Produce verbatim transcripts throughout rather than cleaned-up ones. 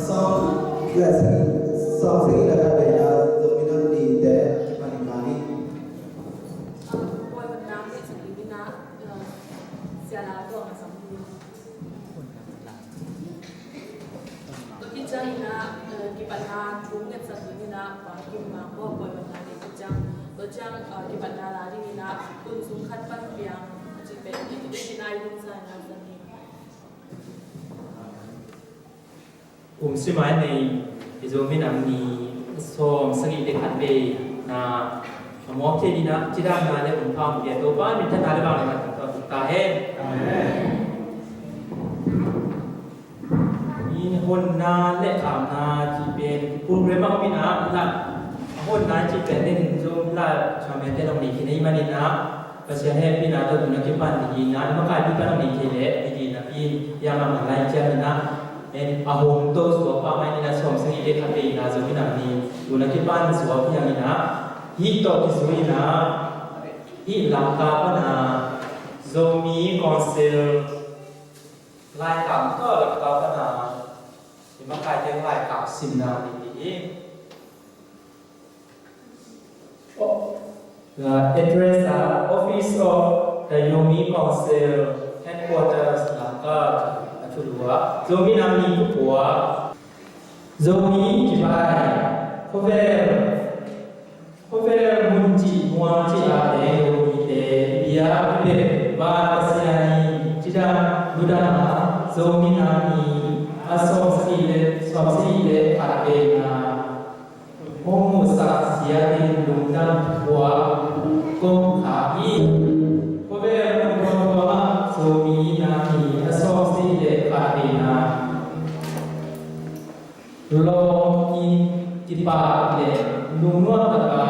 Sawm, sawm sagih le khat veina Zomi Nam Nite kipan in ka ni. Bawi Van Nam Nite kipan in ah, Sia Lal Tuang a sam hi. Tua khit ciangin ah, eh, kipatna thu ngetsak dingin ah, Pa Kim Mang Bawi Van Nam Nite khit ciang. Tua ciang, eh, kipatna la dingin ah, Hun Sung Khat Pan Piang a cih pen i tu dingin ah i hun sa in ah sa ni. Um, sim a nei i Zomi Nam Ni sawm sagih le khat veina a mawk thei dingin ah cidamna le hun pha hong pia Topa minthanna le vangliatna tungtawn ta hen. Amen. In honna le amna cih pen program a om in ah, a honna cih pen nen Zomi la Zomi te nong nei khin ahih manin ah, Pasian hehpihna tawh tun a kipan dingin ah, i makaipi pan a nei thei leh dingin ah, in yang a man lai ciangin ah, en a hong to suak pah mai in ah, sawm sagih le khat veina Zomi Nam Ni tun a kipan suak hi hang in ah, hih tawh kizui in ah, hih Lamka pan a Zomi Council laikhak tawh Lamka pan a i makaite laikhak simna ding hi. Oh, the address ah, Office of the Zomi Council, Headquarters, Lamka, a thulu ah, Zomi Nam Ni thupua, Zomi cibai, khovel, khovel mun cih mual cih ah te Zomite bia i pia, van Pasian in cidam ludam a, Zomi Nam Ni a sawm sagih le, sawm sagih le khat veina hong musak ziakin lungdam thuak kong khak hi. Khovel mun tuamtuam ah Zomi Nam Ni a sawm sagih le khat veina lawm in kipak le lungnuam tak a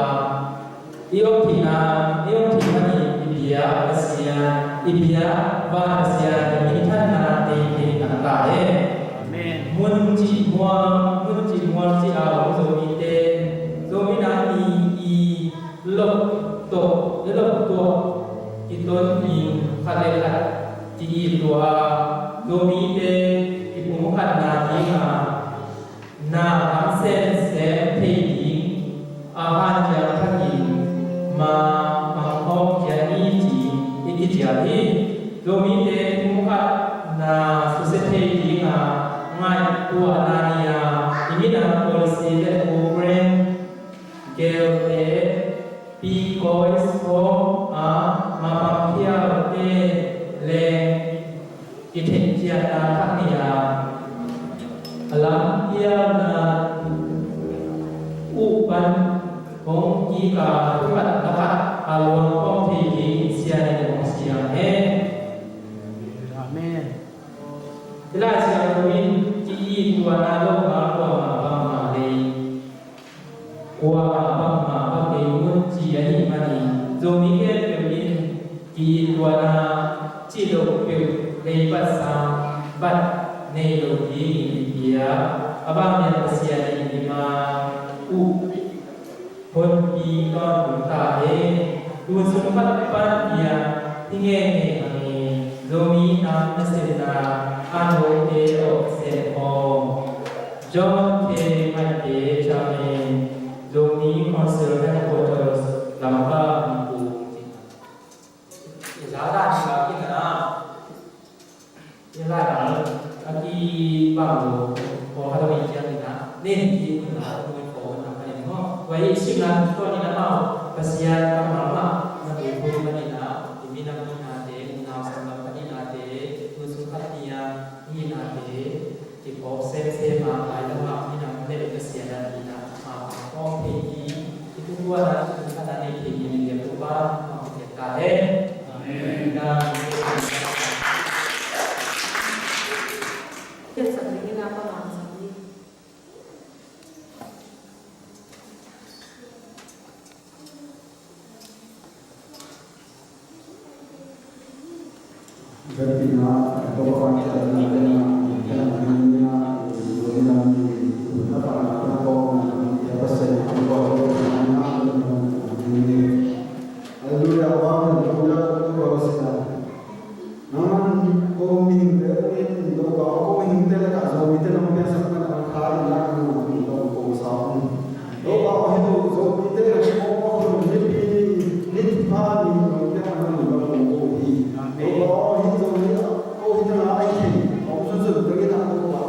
i om theihna, i om theih manin i bia Pasian, i bia van Pasian i minthanna teitei ngah ta hen. Amen. Mun cih mual, mun cih mual cih a om Zomite, Zomi Nam Ni i lop tawh, i lop tawh kiton in khat le khat ki-it lua a, Zomite i pumkhatna ding a, na hong semsem thei ding a hanciam thakin ma hong khawm khia ni ci-in i kiciam hi. Zomite pumkhatna susia thei ding a ngaihtuahna ni a, i minam policy le program gelte pikawi sawm a, ma hong khialte leng kitheihthiatna thak ni a, a lampialna uh pan hong kik a, thu khat na khat a luang khawm thei ding Sian in hong siang hen. Amen. Hih Lai Siangtho in ki-it tuahna lo a, kuamah bangmah lei, kuamah bangmah va kei un ci ahih manin, Zomi khempeuh in ki-it tuahna cih loh peuh lei, bat sang bat nei lo dingin i pia. A vanglian Pasian in i ma uh honpi tawntung ta hen. Tun sung khat pan piang hi ngeingei hang e. Zomi Nam nasepna a note awk Saint Paul, John K. Maite, Chairman, Zomi Council Headquarters, Lamka, Manipur. I za dan sa kina. I lai bang a kibang lo, pawlkhat a mi ciang in ah, nen i hun la, hun pawh hun lam panin maw. Tua i simna tawh in ah, amau Pasian kammal mah na tuiphum panin ah, i minam hinate, unau sanggampa hinate, tun sung khat ni a hinate, kiphawk semsem a, mailam ah minam le Pasian a hinate, amau pawh kawm thei hi. I tukuan a, i tukuan a nei thei hi, i lian tupa, amau kipiak ta hen. Amen. Hallelujah. Nangman ko mihingte, ko mihingte le ka Zomite nong piangsak man a Topa aw, hih Zomite na kipawlpawlna hun nipi ni, nipi pha ni, Zomite na nang lungdam kong ko hi. Topa aw, hih Zomi aw, hih na ai thei, aw, sunsun tengin a Topa.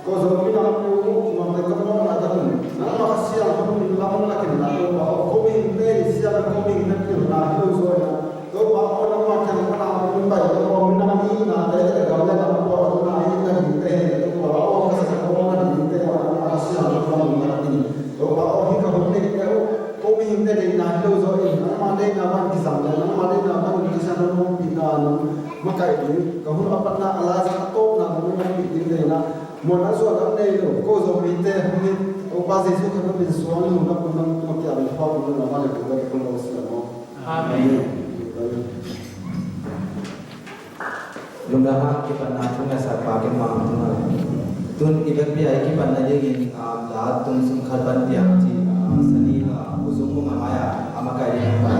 Ko Zomi na ko, ko mangte ka mawhna takin, nangmah Kha Siangtho min lam lakin na Topa aw, ko mihingte siam, ko mihingte pilna hi lo zaw in a. Topa aw, nangmah kiang pan a hong pai, Topa aw, minam i nate, le gam le gam pua, na i na dingte, Topa aw, ka sa sa ko na dingte, aw, nangmah Kha Siangtho min lam lakin. Topa aw, hih ka hun neihte uh, ko mihingte deihna hi lo zaw in, nangmah deihna bang kizang le, nangmah deihna bang kizang lo pina nang makaih ding, ka hun a patna a laizang a tawpna nang makaih ding deihna, muan a zuan a nei lo, ko Zomite hong hi, Topa Jesu Khrih min suang lo, na kun nang tua kiang le pha kun nang a male kun nang kun lo si lo. Amen. Lungdam a kipatna thu ngaihsak pa ken mang tung a. Tun i vekpi a i kipatna dingin, ah, la tung sung khat pan piang ci, ah, sani, ah, U Zung Mung a mai a, a makaih ding pa.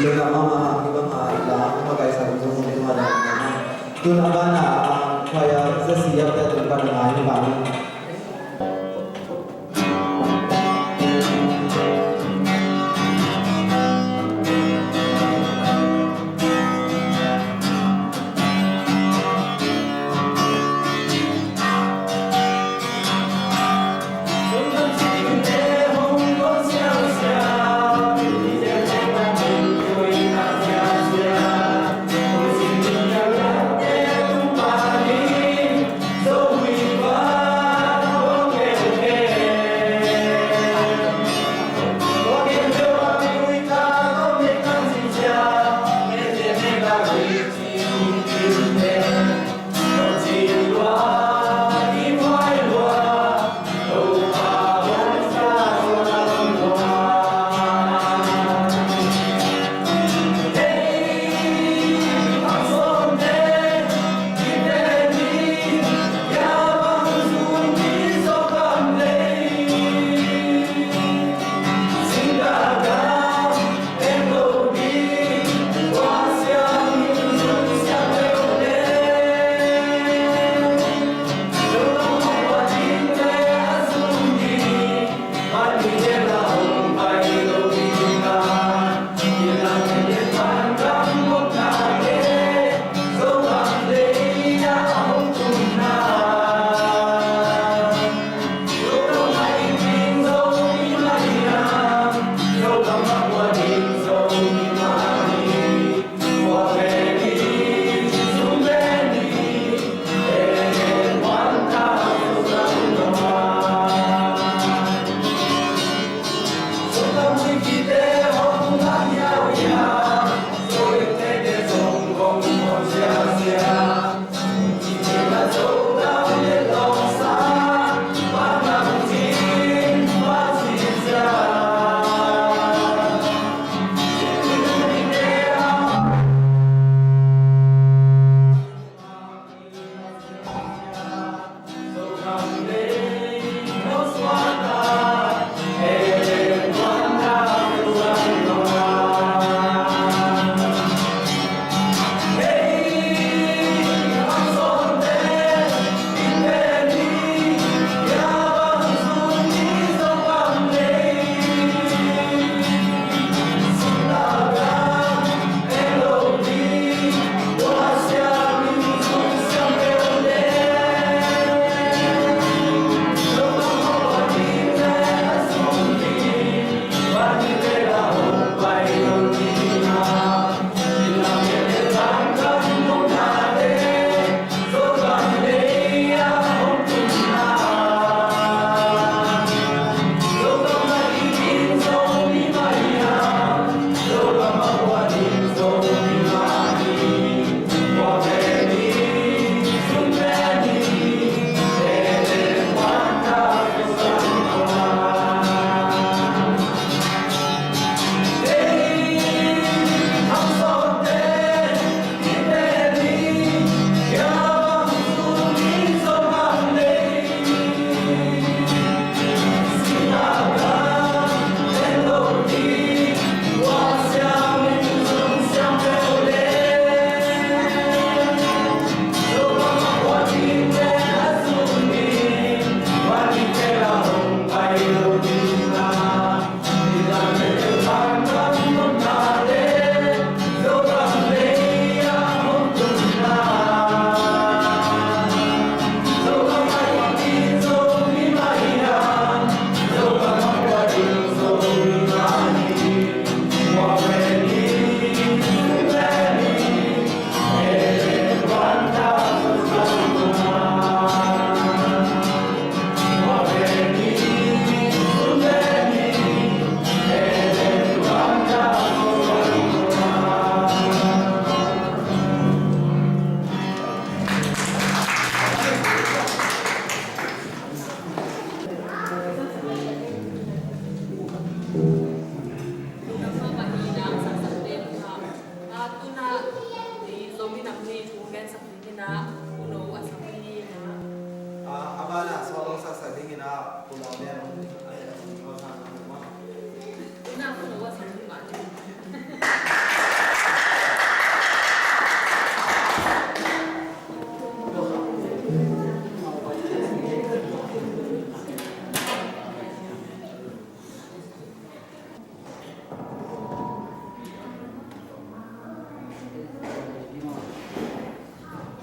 Tun a banah, ah, choir Zasi Yapte tun pan a ngai hi bang.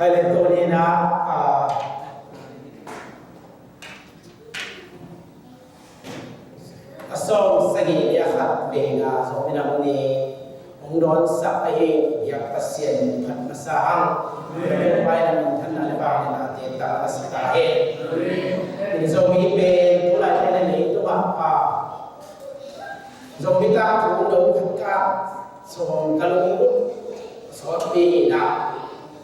Hai le tuni in ah, a, a sawm sagih le a khat vei in ah Zomi Nam Ni hong dawnsak ahi biak Pasian phat masa hang. Pai na minthanna le vangliatna te tang masa ta hen. Tuni Zomi pen tulai te le leitungah a Zomi tangthu no khat ka sawm ka lunglut sawtpi in ah,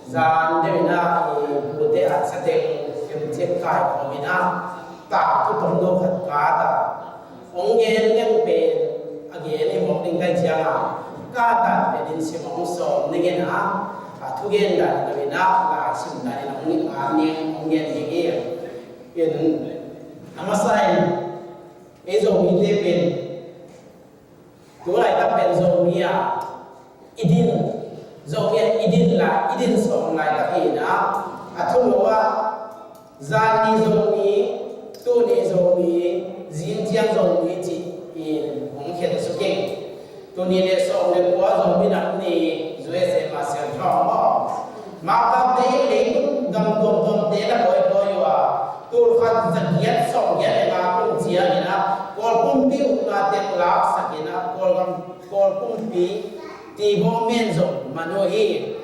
zan deuh in ah i pute a sateng kemciat kaikhawm in ah, tangthu tomno khat ka ta hong gen leng pen a gen i mawk ding kai ciang a, ka ta pen in sim hong sawm ning in ah, a thugen dan lo in ah, lai sim dan in hong ngen ding hi. In a masa in ei Zomite pen tu laitak pen Zomi a i din, Zomi a i din lai, i din sawm laitak hi in ah, a thulo ah zanni Zomi, tuni Zomi, zingciang Zomi ci in hong khen suk ing. Tuni le sawm le kua Zomi Nam Ni, U S A Marshall Thawn maw. Mangkangte in leitung gam tuamtuamte na pawipawi uh a, tulkhat zagiat sawmgiat le nga kum ciang in ah, Kawl kumpi ukna teng laksak in ah, Kawl gam, Kawl kumpi tibaw men zong man uh hi.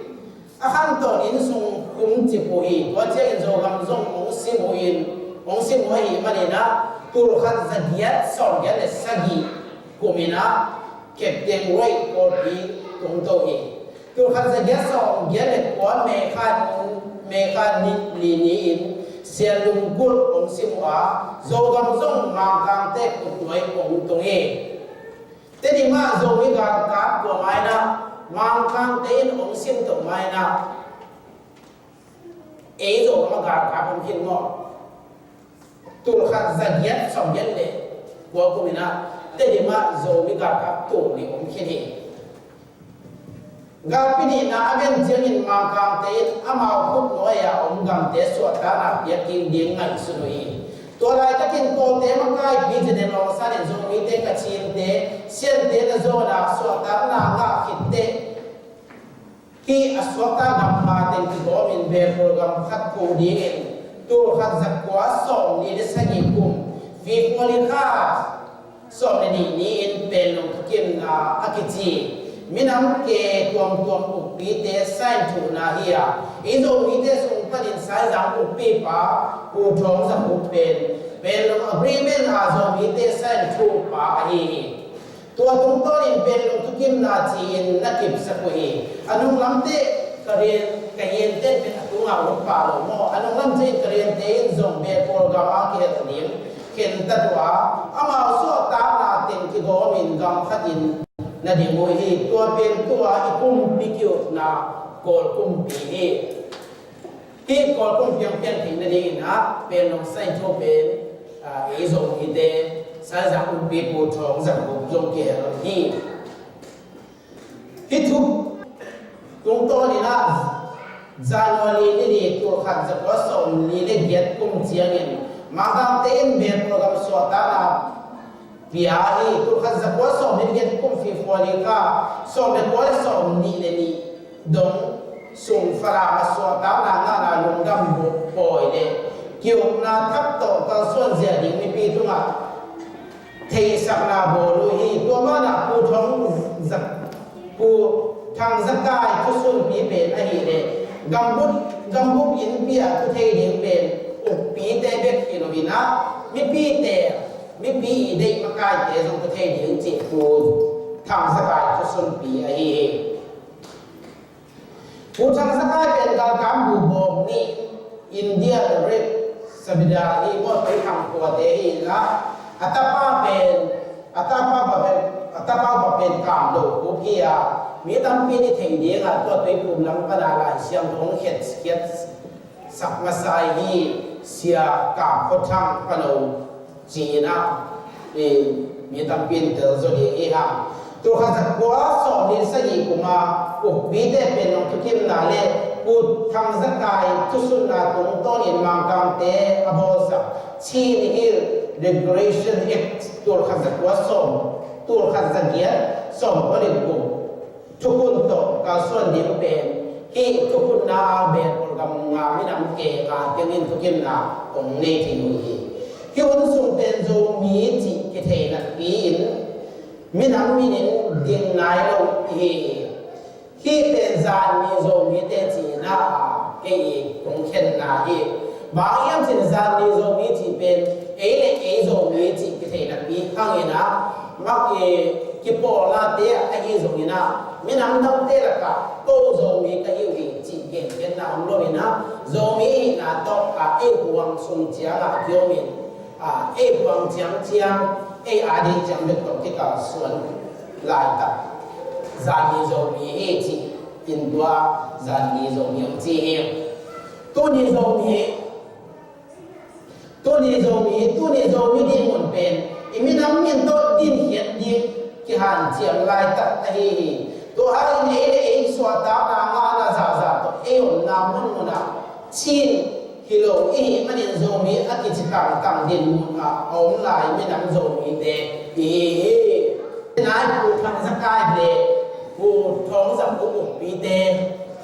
A khantawn innsung khum cip uh hi. Tua ciangin Zogam zong hong sim uh in, hong sim uh ahih manin ah, tulkhat zagiat sawmgiat le sagih kum in ah, Captain Wright Kawlpi tungto hi. Tulkhat zagiat sawmgiat le kua May kha, May kha ni, ni, ni in Sianlungkulh hong sim uh a, Zogam zong Mangkangte khutnuai hong tung hi. Tedim ah Zomi galkap tua mai in ah, Mangkangte in hong sim toh mai in ah, ei Zogam ah galkap hong khin maw. Tulkhat zagiat sawmgiat le kua kum in ah, Tedim ah Zomi galkap tul nih hong khin hi. Galpi nihna a gen ciangin Mangkangte in amau khutnuai a om gamte suahtakna piak kik ding ngaihsun uh hi. Tua laitakin Kawlte makaipi General Aung San in Zomite, Kachinte, Siante na zawn a suahtakna ngah khit teh, hih a suakta gam pha teng kigawmin Belpawlgam khat phuh dingin tulkhat zakua sawmli le sagih kum February kha sawm le nih ni-in Panglong thukimna a kici minam ke tuamtuam ukpite sign thuhna hi a, i Zomite sung panin Saizang ukpipa Pu Thawng Za Khup pen Panglong Agreement a Zomite sign thuhpa ahi hi. Tua tungtawnin Panglong thukimna ci-in na kipsak uh hi. A nunglamte ka rian, ka riante in pen a tungah ut pah lo maw. A nunglam ciangin ka riante in zong Belpawlgam a kihel ding khentat uh a, amau suahtakna teng kigawmin gam khatin na ding uh hi. Tua pen tua i kumpi ki-ukna Kawl kumpi hi. Hih Kawl kumpi hong piang theih nadingin ah Panglong sign thuh pen, ah, ei Zomite Saizang ukpi Pu Thawng Za Khup zong kihel hi. Hih thu tungtawnin ah January ni li tulkhat zakua sawmli le giat kum ciangin Mangkangte in Belpawlgam suahtakna pia hi. Tulkhat zakua sawmli le giat kum February kha sawm le kua le sawmnih le nih dong sung Falam a suahtakna ngahna lungdam pawi le ki-ukna thak tawh kalsuan zia ding mipi tungah theihsakna bawl uh hi. Tua banah Pu Thawng Za, Pu Thang Za Kai thusunpi pen ahih leh gambup, gambup innpi ah thu thei ding pen ukpite bek hi lo in ah, mipite, mipi i deih makaite zong thu thei ding cih Pu Thang Za Kai thusunpi ahi hi. Pu Thang Za Kai pen galkap bu bawm nih, Indian Red Subedar hi maw, Thang khuate hi in ah, a tapa pen, a tapa pa pen, a tapa pa pen Kam Do Khup hi a, mi tampi in i theih ding a, tua Tuiphum lam pan a Lai Siangtho hong khet, khetsak masa ahi Sia Kam Khua Thang Pano ci-in ah, i, mi tampi in tel zaw ding hi hang. Tulkhat zakua sawmli sagih kum a ukpite Panglong thukimna le Pu Thang Za Kai thusunna tungtawnin Mangkangte a bawlsak Chin Hill Regulation Act tulkhat zakua sawm, tulkhat zagiat sawmkua le guk thukhun tawh kalsuan ding pen Hih thukhunna a bel Kawlgam nga minam ke nga tengin thukhenna hong nei thei uh hi. Hih hun sung pen Zomi cih kithei nakpi-in minam minin ding nai lo i hi hi. Hih pen zanni Zomite cihna a kei i kong khenna hi. Bang hiam cih leh zanni Zomi cih pen ei le ei Zomi cih kithei nakpi hangin ah, mak i kipawlnate ahi zongin ah, minam dangte lakah ko Zomi ka hi uh hi cih genkhiatna om loin ah, Zomi ihihna tawh a ei huang sung ciangah kiomin, a ei huang ciangciang, ei ading ciang bek tawh kikalsuan laitak zanni Zomi hi cih in tua zanni Zomi hong ci hi. Tuni Zomi, tuni Zomi, tuni Zomi dinmun pen i minam min tawh dinkhiat ding kihanciam laitak ahi hi. Tua hangin ei le ei suahtakna ngahna zahzah tawh ei omna munmunah Chin hi lo i hih manin Zomi a kici tangtang dinmun ah a om lai minam Zomite i hi hi. Nai Pu Thang Za Kai le Pu Thawng Za Khup ukpite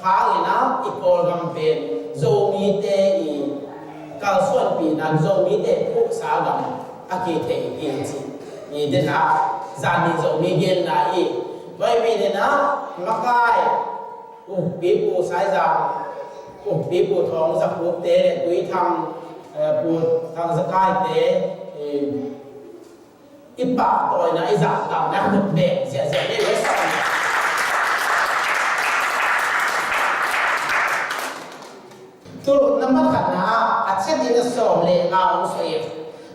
hangin ah i Kawlgam pen Zomite i kalsuanpihna, Zomite phuhsa gam a kithei hi ci. I denah zanni Zomi genna hi. Tua i mi denah makai ukpi Pu Saizang, ukpi Pu Thawng Za Khupte le Tui Thang, eh, Pu Thang Za Kaite, eh, i pahtawina, i zahtakna khut beng ziahziah nei ve. Tul nambat khatna a chet in a sawm le nga hong suah hi.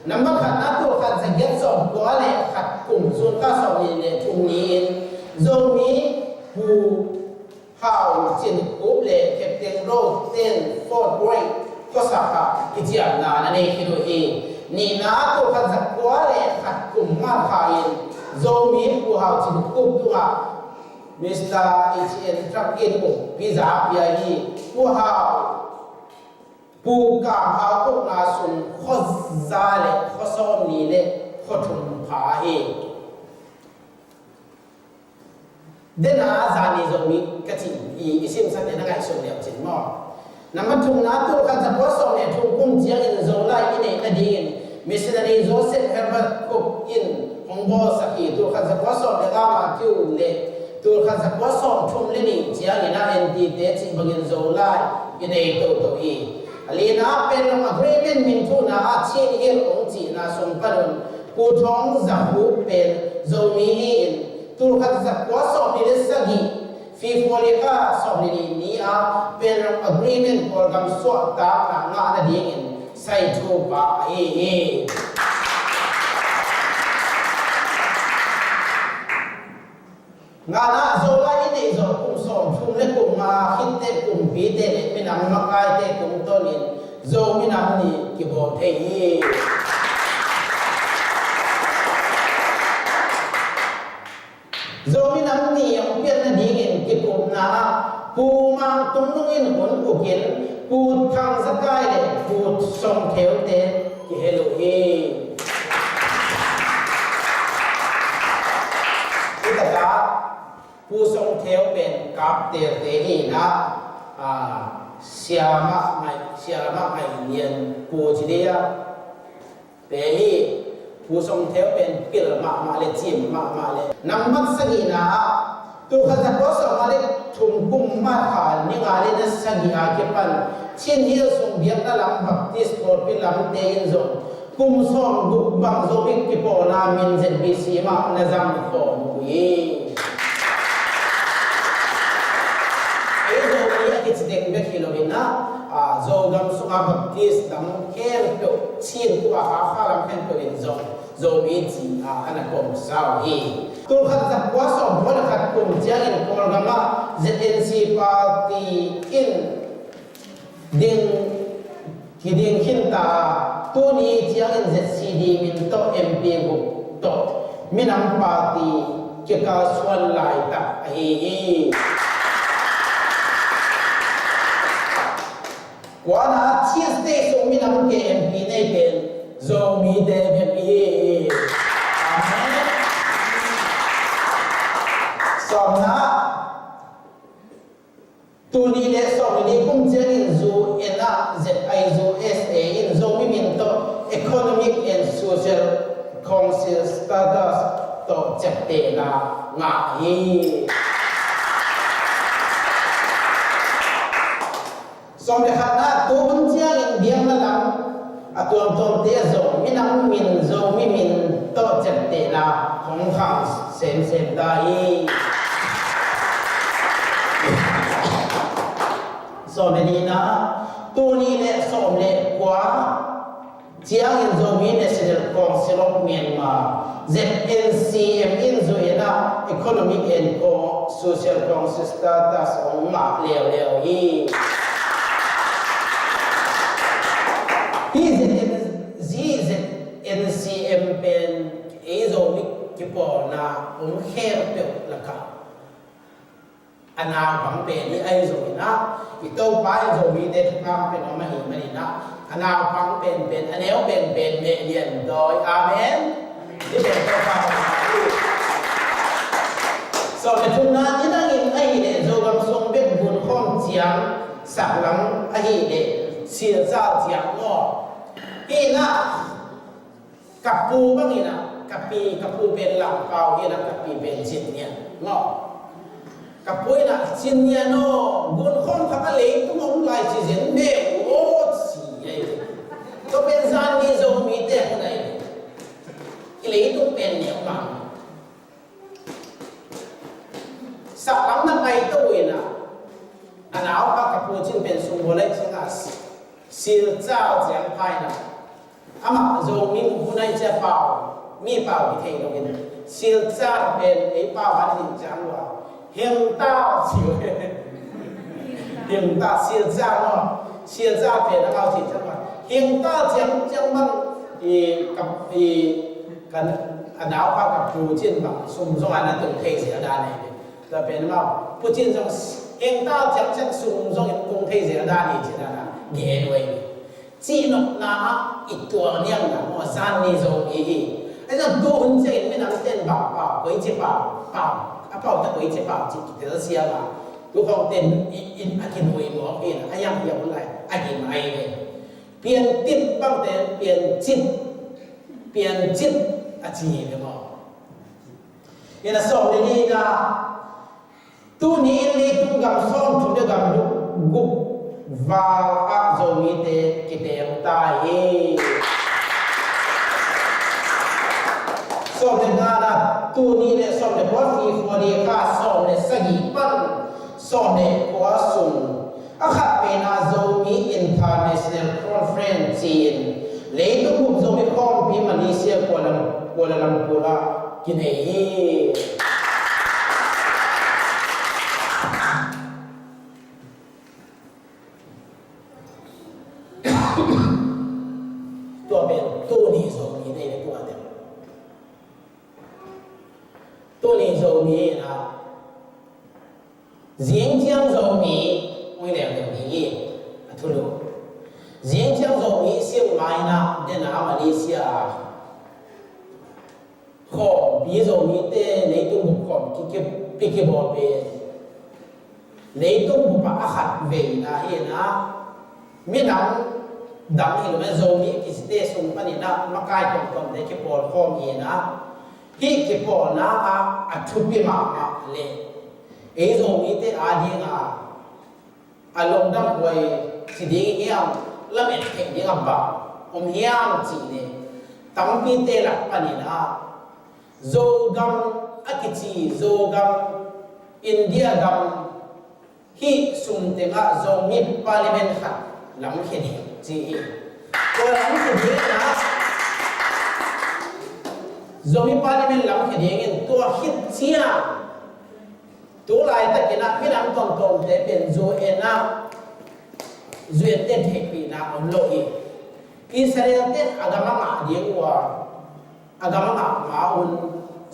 Nambat khatna tul khat za giat sawm kua le khat kum June kha sawm nih le thum ni-in Zomi Pu Hau Cin Khup le Captain Rose ten fourth grade khuasak ah kiciamna na nei khin uh hi. Nihna tul khat za kua le khat kum March kha in Zomi Pu Hau Cin Khup tungah Mister H N Truck in ukpi za pia hi. Pu Hau, Pu Kam Hau ukna sung khua za le khua sawm nih le khua thum pha hi. Dena zanni Zomi ka cih i, i simsate na ngaihsun leu cin maw? Nambat thumna tul khat za kua sawm le thum kum ciangin Zolai i neih nadingin missionary Joseph Herbert Cook in hong bawlsak hi. Tul khat za kua sawm le nga Matthew le tul khat za kua sawm thum le nih ciangin a N T te cih bangin Zolai i nei toto hi. A lina pen long agreement minthuhna ah Chin Hill hong cihna sung panun Pu Thawng Za Khup pen Zomi hi-in tul khat za kua sawm nih le sagih February kha sawm le nih ni-a Penrang Agreement Kawlgam suahtakna ngah nadingin saithupa ahi hi. Ngana Zolai i neih zawh kum sawm thum le kum nga khitte kumpite le minam makaite tungtawnin Zo minam ni kibawl thei hi. Zomi Nam Ni hong pian nadingin kikupna ah Pu Mang Tung Nung in hun ukin Pu Thang Za Kai le Pu Song Theu te kihel uh hi. Hi takah Pu Song Theu pen kap telte hi na, ah, siama ngai, siama ngai lian Pu ci dia. Te hi, Pu Song Theu pen pil mahmah le cim mahmah le. Nambat sagihna ah, tul khat za kua sawm le thum kum March kha ni nga le ni sagih a kipan Chin Hill sung biakna lam Baptist pawlpi lamte in zong kum sawm guk bang Zomi kipawlna min Z B C mah na zang khawm uh hi. Ei Zomi a kici teng bek hi lo in ah, ah, Zogam sungah Baptist lam khempeuh, Chin tua Hakha lam khempeuh in zong Zomi ci, ah, a na kawmsa uh hi. Tul khat za kua sawm kua le khat kum ciangin Kawlgam ah Z N C party in ding, kiding khin ta, tuni ciangin Z C D min tawh M P guk tawh minam party kikalsuan laitak ahi hi. Kuana Chin State sung minam ke M P nei pen Zomite bek hi. Amen. Sawmna Tuni le sawm le nih kum ciangin U N ah Z I U S A in Zomi min tawh Economic and Social Council status tawh ciaptehna ngah hi. Sawm le khatna, tuhun ciangin biakna lam a tuamtuamte ah zong minam min, Zomi min tawh ciaptehna hong khang semsem ta hi. Sawm le nihna, tuni le sawm le kua ciangin Zomi National Council of Myanmar, Z N C M in U N ah Economic and Co-, Social Council status hong ngah leuleu hi. Hih Z N, hih Z N C M pen ei Zomi kipawlna om khempeuh lakah a naupang pen hi ahi zongin ah, i Topa in Zomite thupha pen om ahih manin ah, a naupang penpen, a neu penpen meh lian dawi. Amen. Hih pen Topa thupha hi. Sawm le thumna, nidangin ahih leh Zogam sung bek gunkhawm ciang, saklam ahih leh silcal ciang maw? Hih in ah, ka pu bangin ah, ka pi, ka pu pen Lampau hi in ah, ka pi pen Cin Nian maw? Ka pu in ah, Cin Nian aw, gunkhawm khat a leitung om lai ci zen meh aw ci hi. Tua pen zanni Zomite hun ahi. I leitung pen neu mah. Saklam na paito in ah, a naupa ka pu Cin pen sung bawl lai ciang ah, silcal ciang pha in ah, amah Zomi hun ahi ciang pau, mi pau hi thei lo in, silcal pen ei pau a ding ciang lua, hengtal ci uh. Hengtal, silcal maw? Silcal pen amau ci ciang lua, hengtal ciang, ciang bang i, ka, i, kan, a naupa ka pu Cin bang sum zong a na tung thei zel dan hi. Tua pen amau pu Cin zong hengtal ciang ciang sum zong in tung thei zel dan hi ci dan a gen uh hi. Cihnopna ah i tual niamna maw, zanni Zomi hi. Ahi zong tuhun ciangin minamte in bang pau, koici pau, pau, a pau ta koici pau ci kitel siam a, tu khawngte in, in a kinuih mawk hi in a, a hiam hiam hun lai a hi mai ve. Piancip bangte in Piancit, Piancit a ci hi ve maw? In a sawm le nihna, tuni in leitung gam sawmthum le gam guk val ah Zomite kiteng ta hi. Sawm le ngana, tuni le sawm le kua, February kha sawm le sagih pan sawm le kua sung a khat pen ah Zomi International Conference ci-in leitung bup Zomi khawmpi Malaysia Kuala, Kuala Lumpur ah kinei hi. Tua pen tuni Zomi nei le tua te. Tuni Zomi in ah, Zingciang Zomi, ui leng leng ding hi, a thulu. Zingciang Zomi Chiang Mai in ah, den a Malaysia ah khawmpi Zomite leitung bup khawm ki, ki, pi kibawl pen leitung bup ah a khat veina hi in ah, minam dang hi lo, Zomi kicite sung panin ah makai tuamtuamte kipawl khawm hi in ah, hih kipawlna ah a thupi mahmah le ei Zomite ading a a lungdam huai ci ding hiam, lamet theih ding a bang om hiam cih leh, tampite lak panin ah Zogam a kici, Zogam, India gam, hih sung tengah Zomi Parliament khat lamkhia ding ci hi. Tua lamkhia ding ah, Zomi Parliament lamkhia ding in, tua khit ciang tu laitakin ah minam tuamtuamte pen U N ah, U N te theihpihna om lo hi. Israel te a gam a ngah ding uh a, a gam a ngah ma un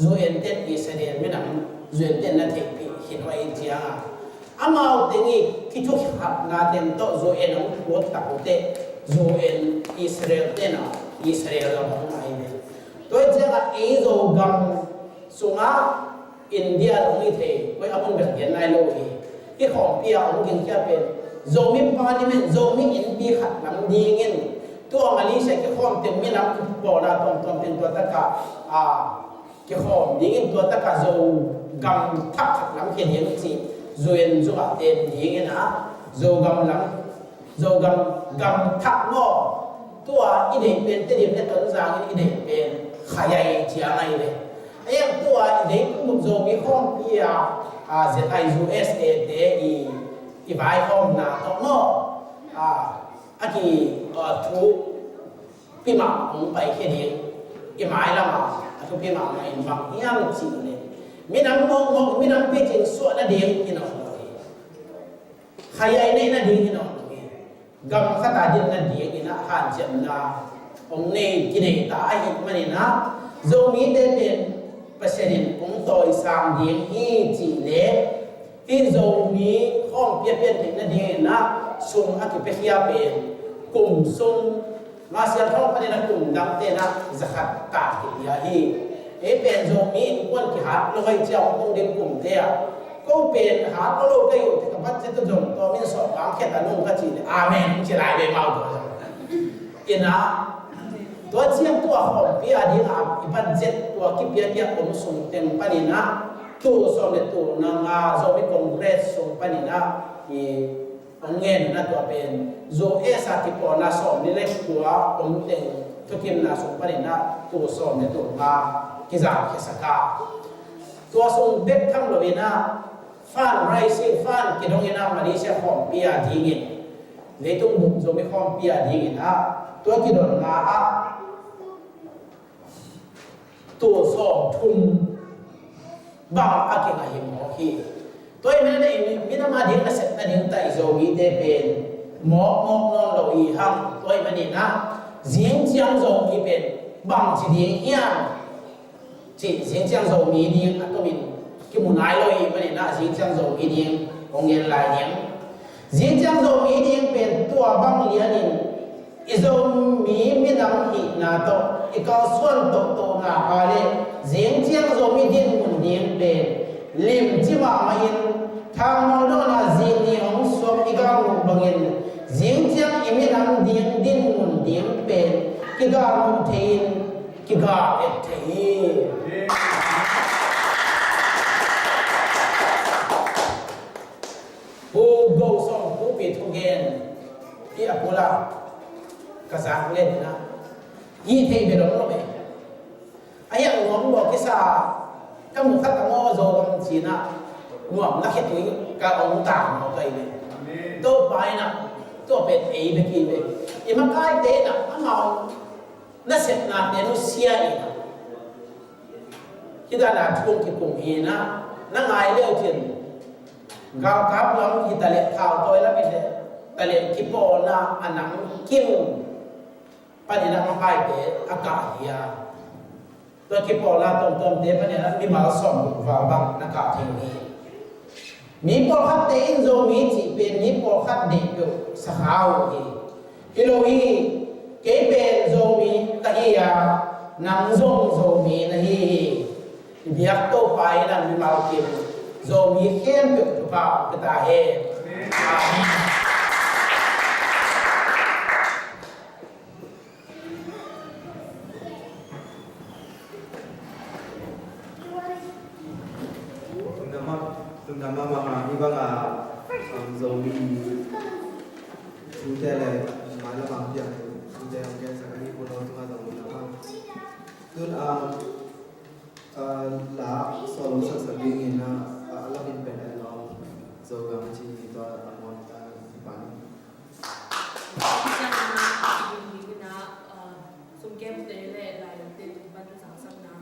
U N te Israel minam U N te na theihpih khin uh ahih ciang a, amau teng i kithukhapna teng tawh U N hong phut tak uh teh U N Israel te na Israel lam hong ngai ve. Tua ahih ciang a ei Zogam sungah India hong hi thei koi a mun bel gen nai lo hi. kikhawmpi a hong gingkhia pen Zomi Parliament, Zomi innpi khat lam dingin, tua Malaysia kikhawm teng minam kipawlna tuamtuam teng tua takah a kikhawm dingin, tua takah Zogam thak khat lam khia ding cih, U N zungah ten dingin a, Zogam lam, Zogam gam thak maw, tua i deih pen Tedim le Tonzang in i deih pen Khayaay ciang ahi ve. A iang tua i deih kum Zomi khawmpi a, a, Z I U S A te i, i vaihawmna tawh maw, a, a ki, a, thupi mah hong paikhia ding, i mailam a, a thupi mahmah in bang hiam cih leh, minam mawkmawk, minam picing suah nading hi nawn lo hi. Khayaay neih nading hi nawn lo hi. Gam khat a din nadingin a hanciamna hong nei kinei ta ahih manin a, Zomite pen Pasian in hong tawisang ding hi cih leh, hih Zomi khawmpi a pian theih nadingin a sum a kipiakhia pen kum sung, Masial thawng panin a kum dangte in a za khat ta kipia hi. Ei pen Zomi innkuan kihat lo hi cia hong tung ding kumte ah, ko pen hat lo lo ka hi uh, ka budget tawh zong tawm in sawh bang khiat a nung ka cih leh amen hong ci lai ve mau tua zong. Ina, tua ciang tua khawmpi a ding a i budget tua kipia kipia om sung teng panin a, tul sawm le tul nga Zomi Congress sung panin a i hong ngen na tua pen U S A kipawlna sawmli le kua om teng thukimna sung panin a tul sawm le tul nga kizang khiasak a. Tua sung bek tham lo in a, fundraising fund kidong in a, Malaysia khawmpi a dingin, leitung bup Zomi khawmpi a dingin a, tua kidonna ah tul sawmthum bang a kingah hi mawk hi. Tua ahih manin a, i minam a ding nasepna ding tawh i Zomite pen mawkmawk nawn lo i hang. Tua ahih manin a, zing ciang Zomi pen bangci ding hiam cih, zing ciang Zomi ding a tomin kimu nai lo i hih manin a, zing ciang Zomi ding hong gen lai ding. Zing ciang Zomi ding pen tua bang lianin i Zomi minam hihna tawh i kalsuan tohtohna pha le, zing ciang Zomi dinmun ding pen limci mahmah in, thangmawl dawn a zing ni hong suak i galmuh bangin, zing ciang i minam ding dinmun ding pen kigalmuh thei in kigal et thei hi. Pu Go Sawm Pu Pi thugen hi a, pula ka zak le dina hi thei bel om lo ve. A hiang nuam lo kisa ka mu khat a maw Zogam cina nuam na khetui ka ong ta maw ka i ve. Topa ina tua pen ei bek hi ve. I makaite ina amau nasepnate nusia ina hih dan a thu kikum hi na, na ngai leu cin galkap lam hi ta leh, thau tawi lam hi ta leh, kipawlna a nam kim panin a makaite a kah hi a, tua kipawlna tuamtuamte panin a mimal sawm val bang na kah thei hi. Mi pawlkhatte in Zomi cih pen mi pawlkhat deih peuh sakha uh hi. Hi lo hi, kei pen Zomi ka hi a, nang zong Zomi na hi hi. I biak Topa in a mimal kim Zomi khempeuh thupha hong pia ta hen. Amen. Lungdam mah, lungdam mahmah, hih bang a, um, Zomi thute le mailam a piang thute hong gensak a, hih Pu Lo tungah zong lungdam mah. Tun, um, uh, la solo saksak dingin a, uh, a lamin pen a lawm Zogam ci tua a muan, uh, pan. Sungkemte le lailamte tung pan zangsakna.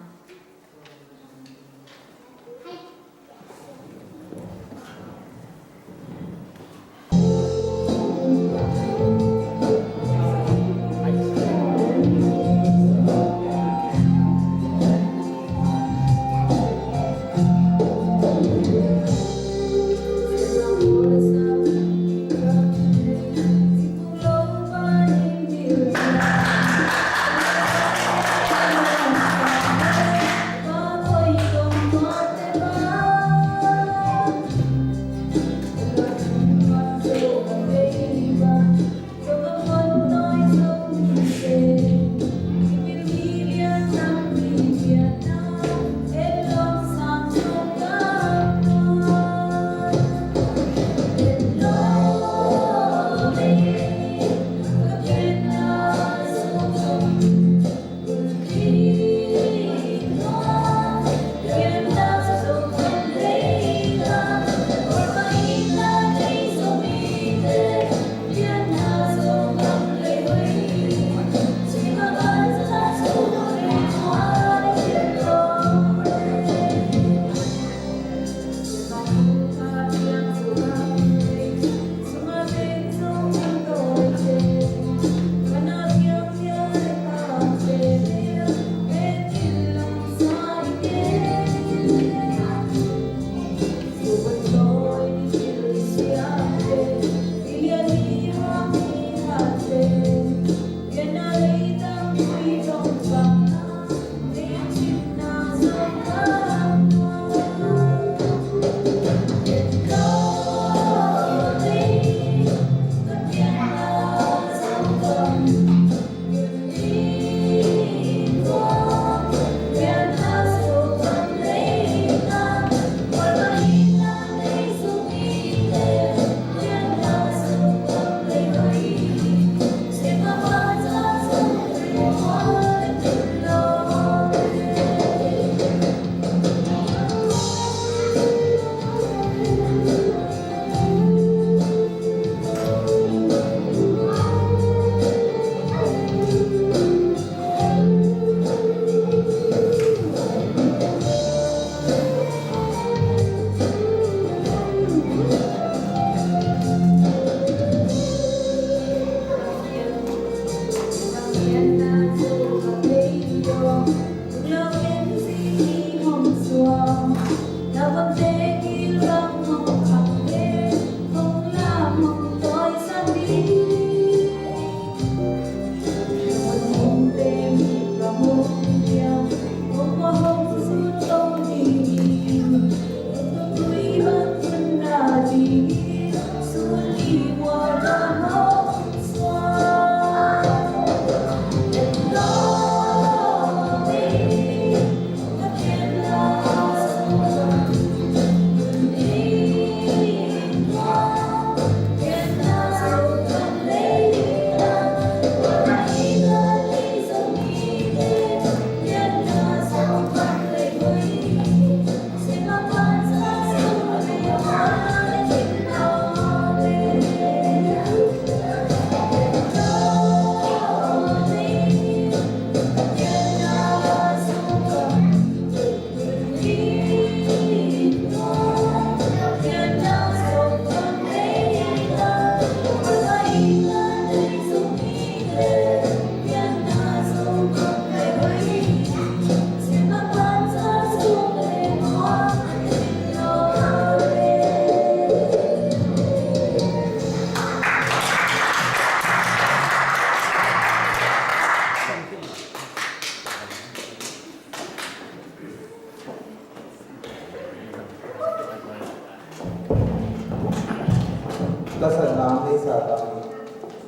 Lasatna ang neisa tang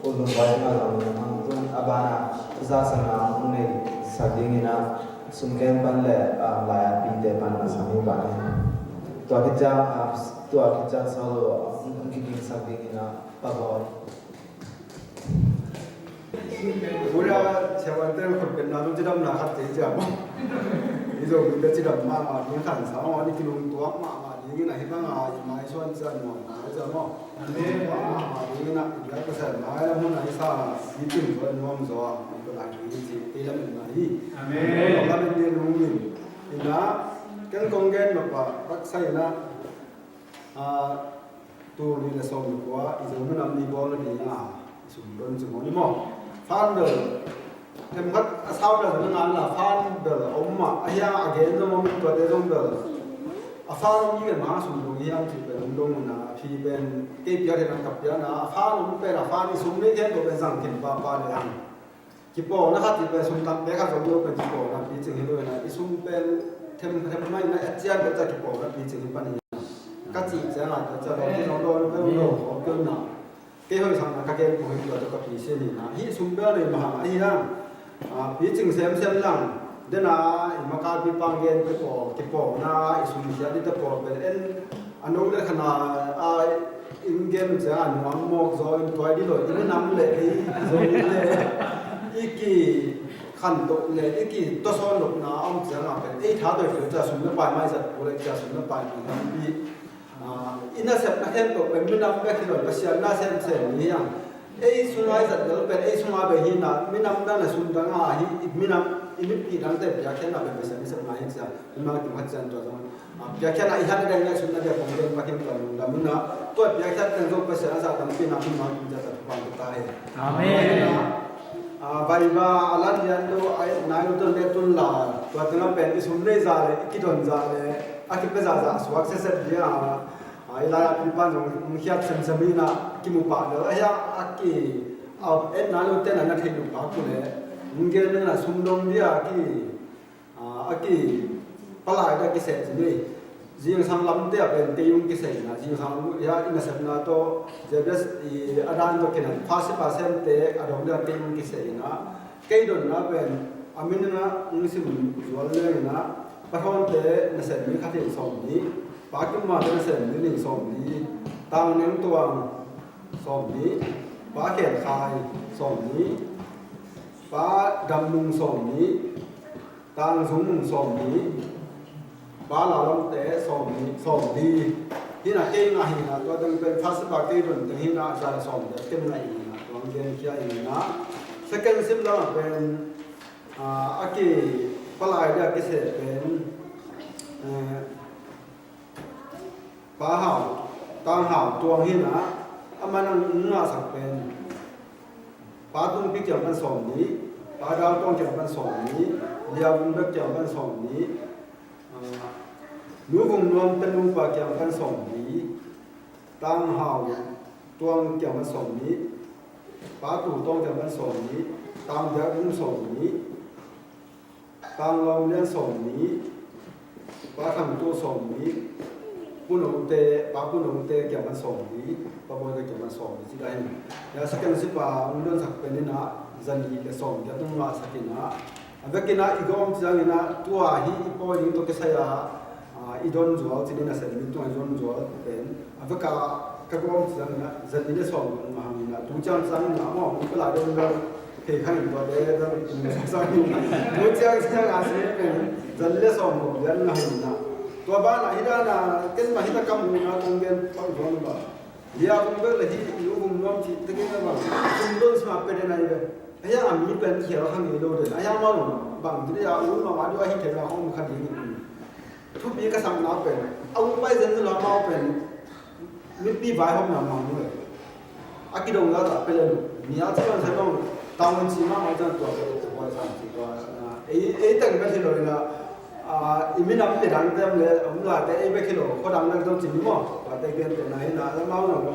ulum bai ma zong hang tun a bana zasana ang neisak dingin a sumken pan le, ah, lai a pite pan a sang uh bani. Tua khit ciang, ah, tua khit ciang solo ang kigingsak dingin a pabawi. Buddha siavuante khutbetna zong cidamna khat kei cia maw? I Zomite cidam mahmah ding khan sa maw, ni kilungtuak mahmah dingin ahi banga i maisuan cia nuam mahmah cia maw? Amen. Kilungtuak mahmah dingin a i biak pasal mailam hun a i sa i cing zaw i nuam zaw a i palai ding hi ci kei lametna hi. Amen. Lamet ding lungin ina ken kong gen mah pa taksa ina. Ah, tul nih le sawm le kua i Zo minam ni bawl nading a i sum don ci maw ni maw? Fan bel em khat a sau bel na ngan la fan bel a om mah a hiang a gen zong om tuate zong bel a fan om i gen mah sum dong hiang ci pen om dong una a phi pen kei piak hen a kap piak na a fan om pen a fan i sum nei khen tua pen zang khin pa pa le hang. Kipawlna khat i pen sum tam pek khat zong lo pen kipawlna picing hi lo ina i sum pen them them mai na a cian pen ca kipawlna picing hi pan hi. Ka cih ciang a tua ca lo ki zong lo lo lo khawm pen na. Kei hoih sang na ka gen pung hi tua tua ka picing hi na. Hi sum bel nei mahang a hi hang. Ah, picing semsem lang. Dena i makai pi pang gen te pawl kipawlna i sum sia di te pawl pen en a no le khana a in gen ciang a nuam mawk zaw in tuai di lo i minam le ei zo le i ki khan dok le i ki tosawn dok na a om ciang a pen ei tha doi fio cia sum le pai mai zat pu le cia sum le pai mai lampi. Ah, i nasep na khen tok pen minam bek hi lo Pasian na semsem ni hiang. Ei sunga i zat lel pen ei sunga bek hi na minam na na sum dang a hi i minam i mipi dang te piak khen na pen Pasian i sep na hi cia. Ima kim khat cian tua zong. Ah, piakkhiatna i hat deng ngaihsutna dia kong gen pakin tua lungdam ina tua piakkhiat teng zong Pasian a zah tampi na hun mang kim zah ta thupang ta hi. Amen. Ah, vai ba a lan lian lo a nai lo tun le tun la tua teng a pen i sum nei za le i kidon za le a kipe za za suak seset dia. Ah, i lai a pi pan zong khiat semsem ina kimu pah lo a hia a ki a et nai lo ten a na thei lo pa ku le ngel na sum dong dia ki Ah, a ki palai da kiseh ci ni. Zingsang lamte a pen kei ung kiseh ina, zingsang lam ya i nasepna tawh, Jabez i a dan tawh kinan, fasi pasente a dong da kei ung kiseh ina. Kei donna pen a min ina ung sim zual leng ina, pathawnte nasep mi khat in sawm ni, pa kimma te nasep mi ning sawm ni, tang neng tuang sawm ni, pa khen khai sawm ni, pa dam nung sawm ni, Tang zung nung sawm ni, pa la lawngte sawm ni, sawm ni. Hina kei nga hina tua teng pen fasi pa kei don teng hina a zai sawm te ken nga hina tua ang gen kia hina. Second sim lam a pen, ah, a ki palai dia kiseh pen, eh, Pa Hau, Tang Hau tuang hina, a manang ngahsak pen. Pa Tungpi kiang pan sawm ni, Pa Dau Tuang kiang pan sawm ni, Lia Vung Bek kiang pan sawm ni, ah, Nu Vung Nuam Tanu Pa kiang pan sawm ni, Tang Hau Tuang kiang pan sawm ni, Pa Tu Tuang kiang pan sawm ni, Tang Bia Vung sawm ni, Tang Lawng Lian sawm ni, Pa Thang Tu sawm ni, Pu Nong Te, Pa Pu Nong Te kiang pan sawm ni, Pa Bawi Te kiang pan sawm ni, ci ta hin. Ya, second sip a, ung don sak pen ina, zan ni le sawm, ya tung ma sak ina. A vek ina, i gawm ciang ina, tua hi i pawi ding to kisai a, a, i don zual, ci ni na sen, i tung a i don zual, pen. A vek a, ka gawm ciang ina, zan ni le sawm, ma hang ina, tu ciang ciang ina, mo, i pala don don, Kei khang in tua te zan in sa in. Tua ciang ciang a si pen zan le sawm ko lian na hin na. Tua ban a hi dan a ken ma hi ta kam na kong gen pang zuang ba. Lia kong bel le hi lu kong nuam ci te ken ba. Kum don sma pe den ai be. Aya a mi pen khial khang i lo den. Aya ma lo bang ti a u ma ma dua hi te na kong kha ding. Thupi ka sam na pen a u pai zen lo ma pen. Mipi vaihawmna mang le a kidong la ta pe le lu mi a ci ban sa dong tang ci ma ma jan tua ka tua sa ci tua. Ei ei tang ka thilo na a i minam te dang tem le um la te ei be kilo ko dang na dong ci mi mo. Tua te gen te na hi na la ma no.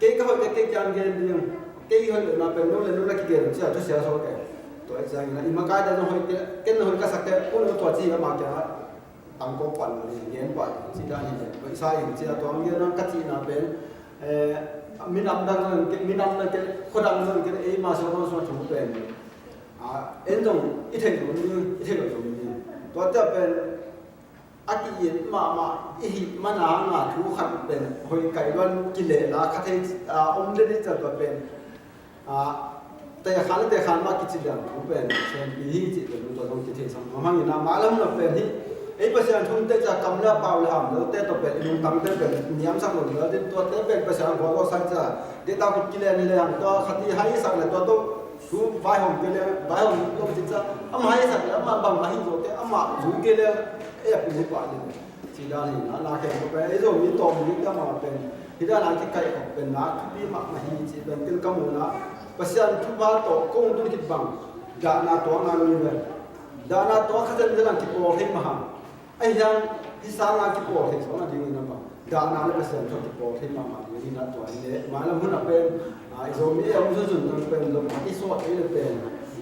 kei ka hoih te kei kiang gen ding, kei hoih lohna pen no le no na kigen cia thusia so ke. Tua i ciangin i makaite zong hoih te, ken na hoih ka sak te, kun tua ci ama kiangah tangko pan lo ding gen pah ding ci dan hi le. Hoih sa in cia tua ang gen ka cihna pen, eh, minam dang zong ke, minam dang ke, khuadang zong ke, ei ma so zong so thu pen. Ah, en zong i theih lo ding, i theih lo ding. Tua cia pen a ki-it mahmah i hih mana nga thu khat pen hoih kai luan kilehla kha thei, ah, om den i cia tua pen, ah, tekhan le tekhan mah kici liang thu pen siampi hi cih pen tua zong kithei sam hang hangin a mailam lo pen hi. Ei Pasian thu te cia kam le pau le ham lo te tua pen i lungtang te pen niamsak lo lo din tua te pen Pasian khua lo sai cia deta kut kilen liang tua khat i hai sak le tua to Thu vaihawm kei le, vaihawm lo cih ciang, amah haisak le, amah bang ahi zo te, amah zu kei le, e a pili pah le. Ci dan hi na, na khen ko pen, ei Zomi tawm ding te amah pen, hi dan a kikaih khop pen na, thupi mahmah hi ci pen, ken ka muhna, Pasian thupha tawh kong tun khit bang, dahna tuakna lo hi pen. Dahna tuak kha zen zen ang kipawl thei mah hang. Ahi hang, hih sanga kipawl thei suak nadingin a bang, dahna le Pasian tawh kipawl thei mahmah ding hi na tua hi leh, mailam hun a pen, ah, i Zomi e hong sunsun tang pen, zong i suak thei le pen,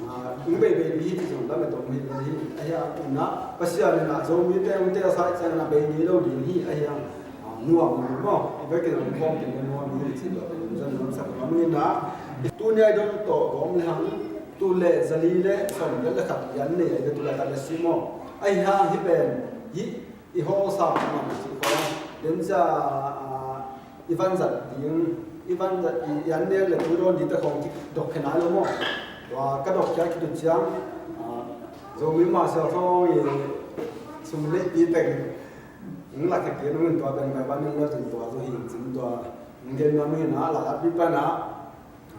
ah, hong beibei ding hi ci zong lam e tawh hong hi le hi, ahi hang, ina, Pasian ina, Zomi te hong te a sa i ciang ina bei ngei lo ding hi, ahi hang, ah, nuam ding maw, i bek in hong khawm ding le nuam ding hi ci tua pen, zong nuam sak nuam ding ina, tuni a i don tawh gawm le hang, tu le zali le, sawm le khat, yan nei a i bek tu le khat le si maw. Ahi hang hih pen, hih i hawlsa mahmah cih khawng, den cia, ah, i vanzat ding, i vanzat i, i an nek le tu dawn ding te khawng kidok khe nai lo maw? Tua ka dok khia khit uh ciang, ah, Zomi Mah Siangtho i sum le pi teng, ng lak khe kei nung in tua pen pai ban ning lo cin tua zo hi cin tua, ng gen nuam ing in a, la la pi pan a,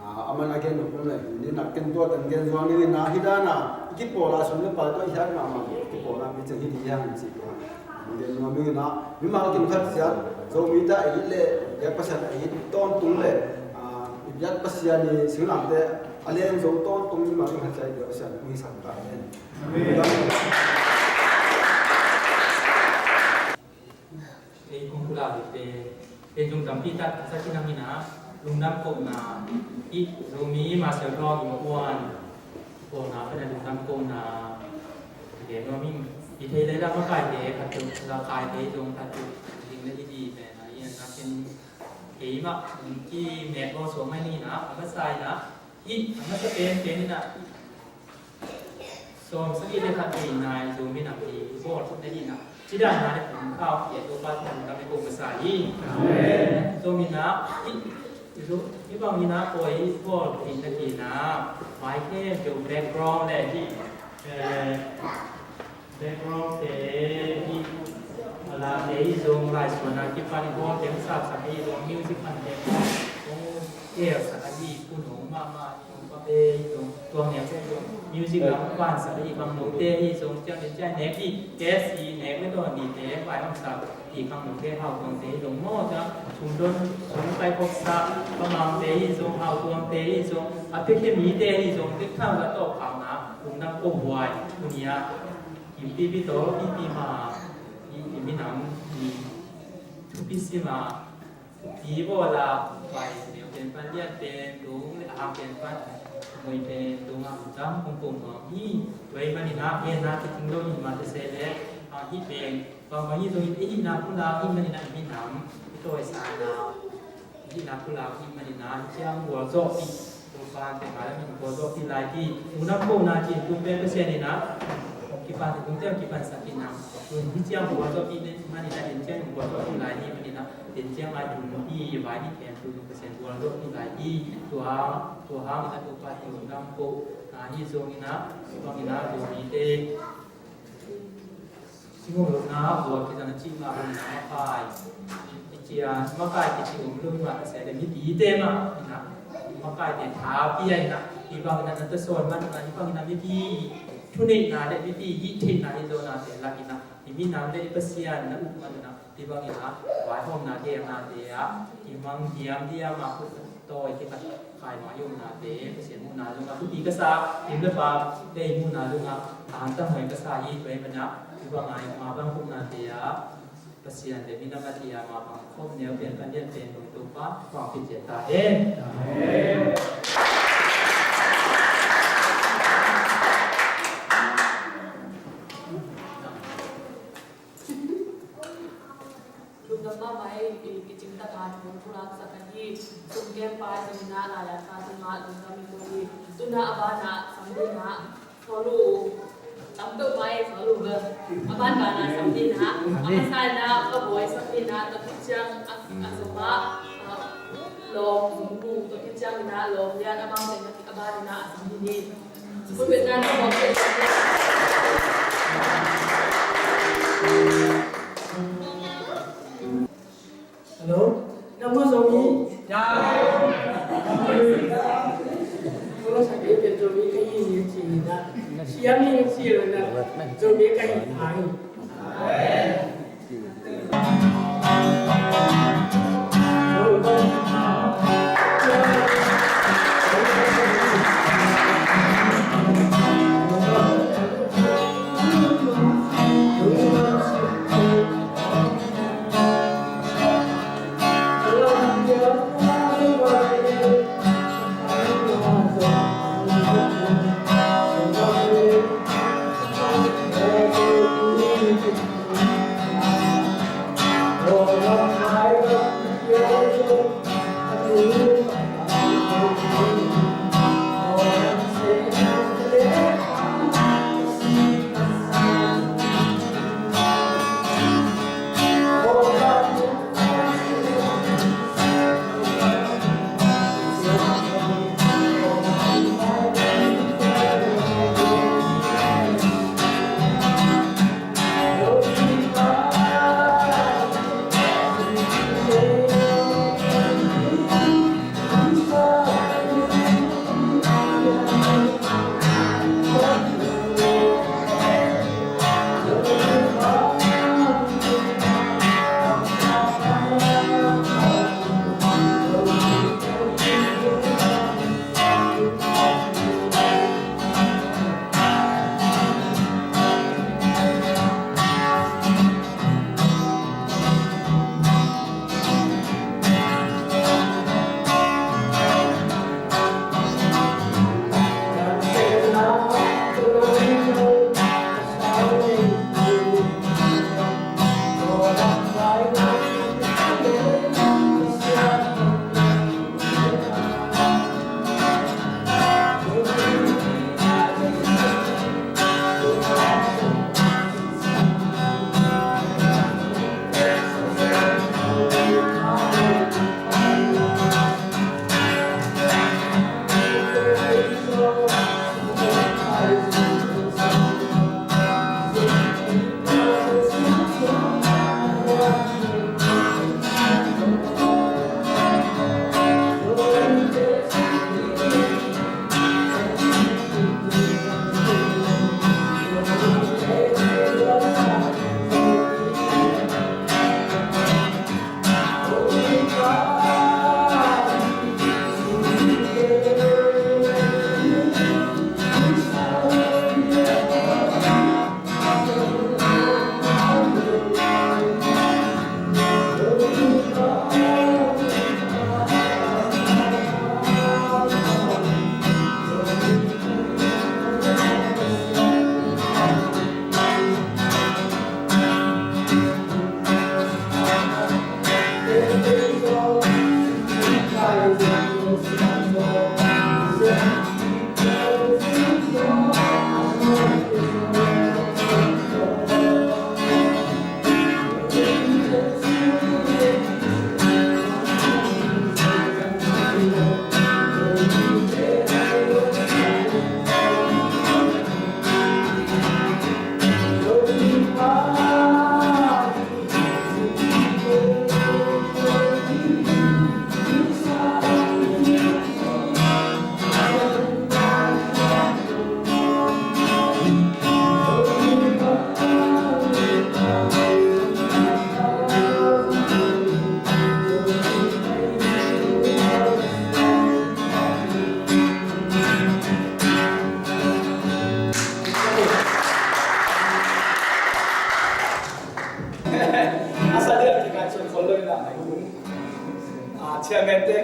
Ah, a man a gen nop um le hi, ni nak ken tua kan gen zuang ding in a, hi dan a, i kipawl a sum le pai tua i hiat mahmah, i kipawl a pi ciang hi ding hiang ci tua. Gen nuam ding in a, mimal kim khat ciat, Zomi te a it le, biak Pasian a it tawntung le, ah, i biak Pasian i singlamteh a leng zo tawntung mimal kim khat ciat i biak Pasian hong hisak ta hen. Amen. Ei kong pulak hi pen, pen zong tampi tak a sa khin hang in a, lungdam kohna, i Zomi Mah Siangtho innkuan, kohna pen a lungdam kohna, i gen nuam ing, i thei le la makaite, khat tuk, la kaite zong khat tuk, ding le i di pen a, i an a pen, keimah, ki mek lo suang mai ni na, a masa in a, hih, a masa pen, pen in a, Sawm sagih le khat nei nai Zomi Nam Ni i bawl khit na hi na. Ci dan na le kum khau kiat Topa Topa Topa Topa masa hi. Amen. Zomi na i, i Zo-, i bang hi na pawi i bawl khit na hi na. Mai khem keu background le hi, eh, background te hi, a la te hi zong lai suan a kipan i bawl te hong sap sak hi zong music pan te hong, hong el sak hi, kun hong mahmah hi. Tua neu te zong music lam vansak i bang note hi zong ciang den ciang nek hi, KC nek le dawn ni te vai hong sak i bang note hau tuang te hi zong maw ciang sum don sum kai khok sak bang mang te hi zong hau tuang te hi zong a pek te mi te hi zong pek thang la tawh khang na kum dang ko buai tunia kim pipi tawh pipi ma i minam i thupi sima Pi bawl a, pai neu pen pan lian pen tung le a hang pen pan mui pen tung a tam kong kong nuam hi. Tua ahih manin a, gen na kicing lo in mah tase le, a hih pen bang bang hi zongin i hihna pulak ahih manin a i minam i tawisang na, i hihna pulak ahih manin a, i ciang gualzawhpih Topa te mah lam in gualzawhpih lai hi. Unau kohna cih tung pen Pasian in a hong kipan, tung te hong kipansak in a, tung hi ciang gualzawhpih ahih manin a, den ciang hong gualzawhpih lai ahih manin a, den ciang a tung hi vai ni pen tung Pasian gualzawhpih lai hi. Tua, tua hang in a Topa te unau kohna hi zong in a, zong in a, zong hi te. Singkung lohna a buak kizang a cih mah bangin a mapai i ci Sia, makaite ci om lo mah ka sia le mipite mah ina, makaite tha pia ina, hih bang ina na tasawn man ina, hih bang ina mipi thuneihna le mipi hih theihna hi zawnate lak ina, i minam le i Pasian na up man ina, hih bang ina vaihawmna gengnate ah i mang diamdiam ah khut tawi kipat khai mah i omnate Pasian muhna zong ah thupi ka sa, lim le pa le i muhna zong ah a hangtang hoi ka sa hi. Tua hi mana hih bang a i mah bang khupnate ah Pasian le minam a tia mah bang khop neu pian kan lian pen bang Topa bang picet ta hen. Amen. Lungdam mahmah ei, i, i cingtak a thu pulaksak ahi. Sum kem pa i cingna lai a sa tungah lungdam i ko hi. Tuna a bana sam dina Sawlu, tam deuh mai Sawlu ga. A ban bana sam dina, a masa ina ka bawi sam dina, tua khit ciang a, a zom a, a, lawm zom bu, tua khit ciang ina lawm lian a bang teng a ban ina a sam dina. Sum kem pa ina ka bawi sam dina. Hello? Namo Zomi? Ya. Kolo sa ke ke Zomi ka hi ni ci na. Siam ni ci na. Zomi ka hi thang. Chairman te,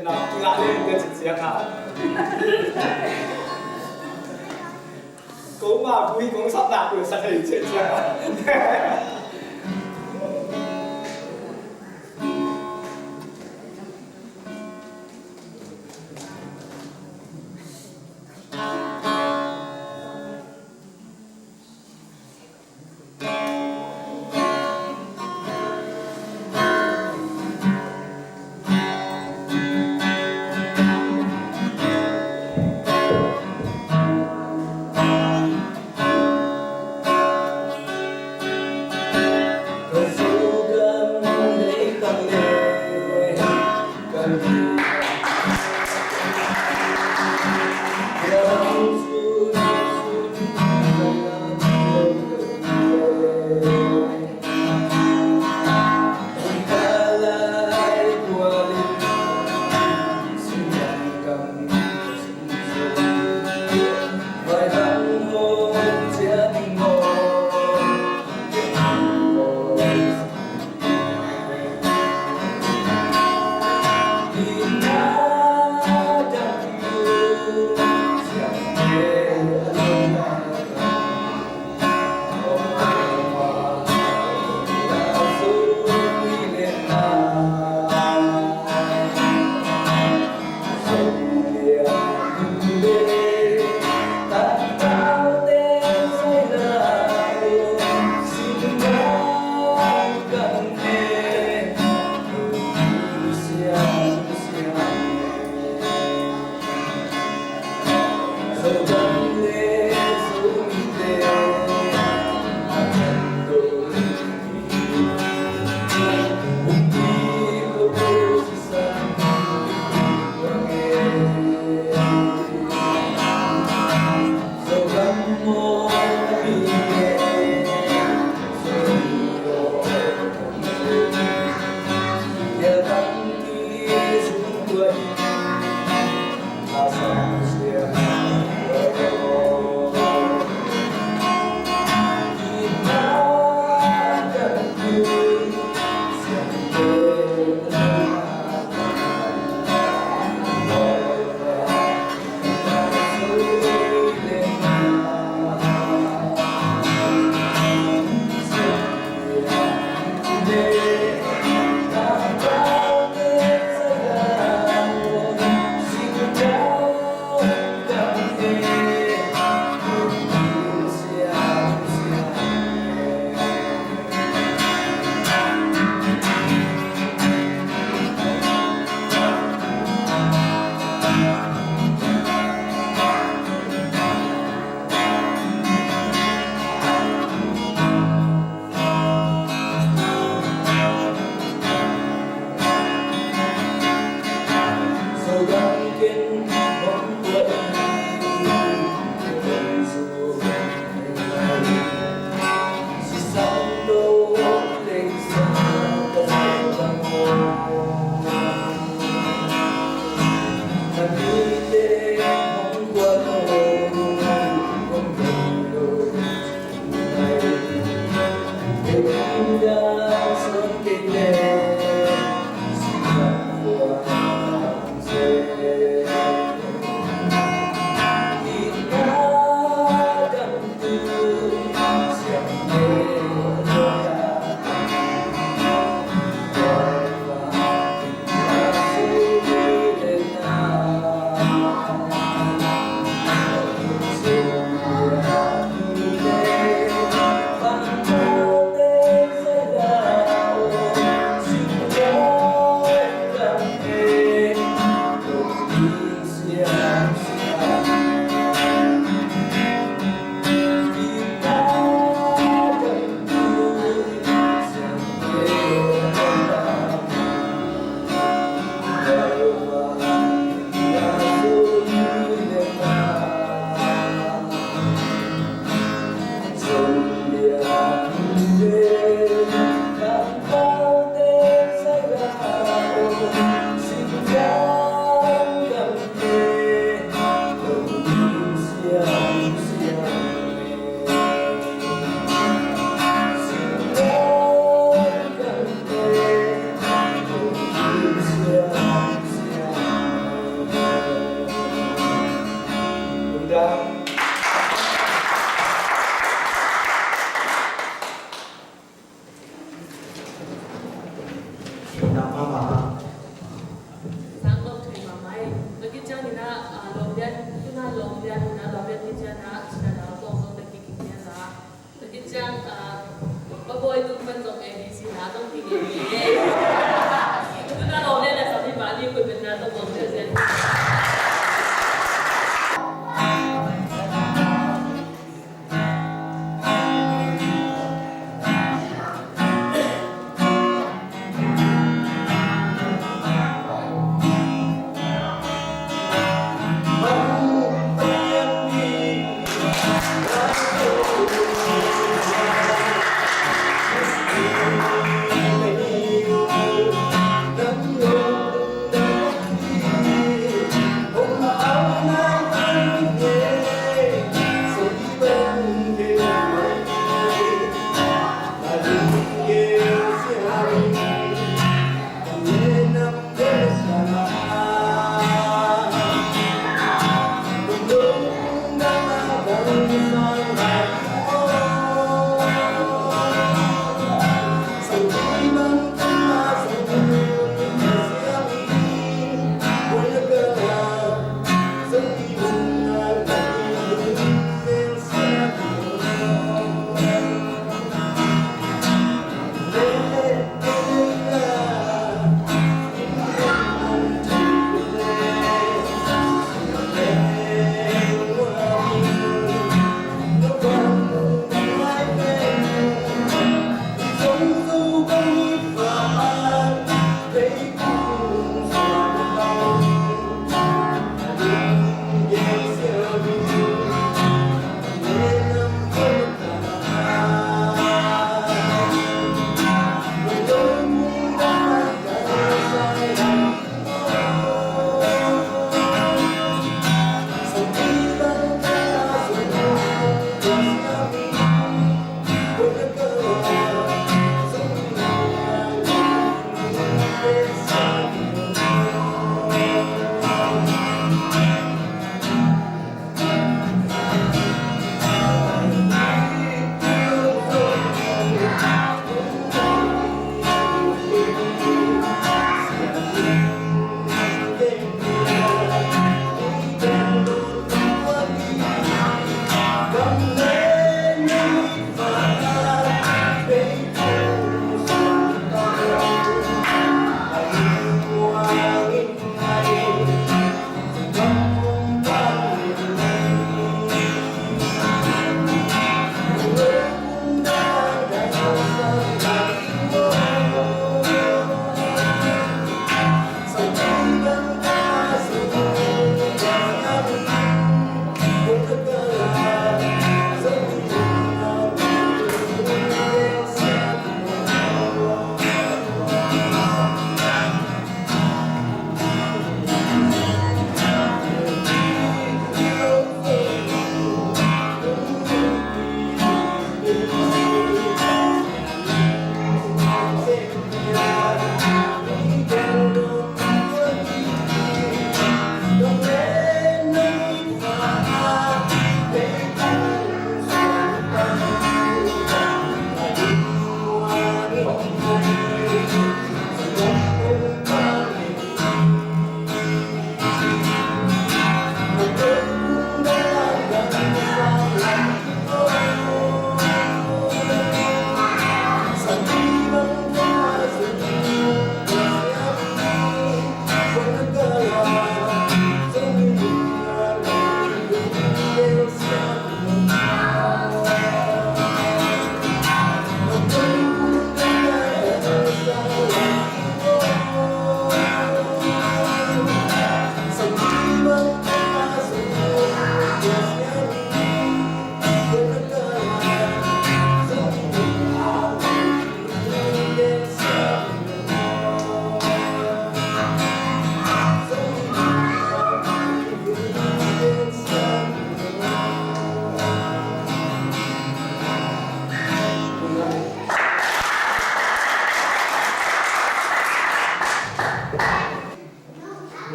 na, kila le te ci ciang a. Ko ma bui kong sap na ko sa thei ci ciang a.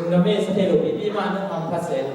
Ka mesa thei lo pipi mah na hong pha sel.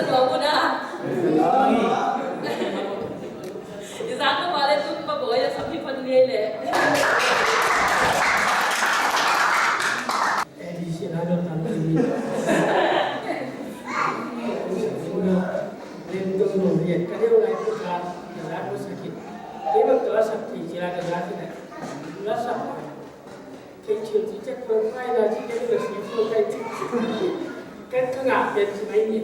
Lo na. Izak na pale tu pa boy ya sabi pa nile. Edi si na do tan ni. Len dong dong riat ka deu lai puta, ka lai pu sakit. Kei bek ka la sak thei ci la ka la ci na. La sak. Kei cil ci cek ko kai la ci kei la si ko kai ci. Kan ka ngak pen ci mai ni.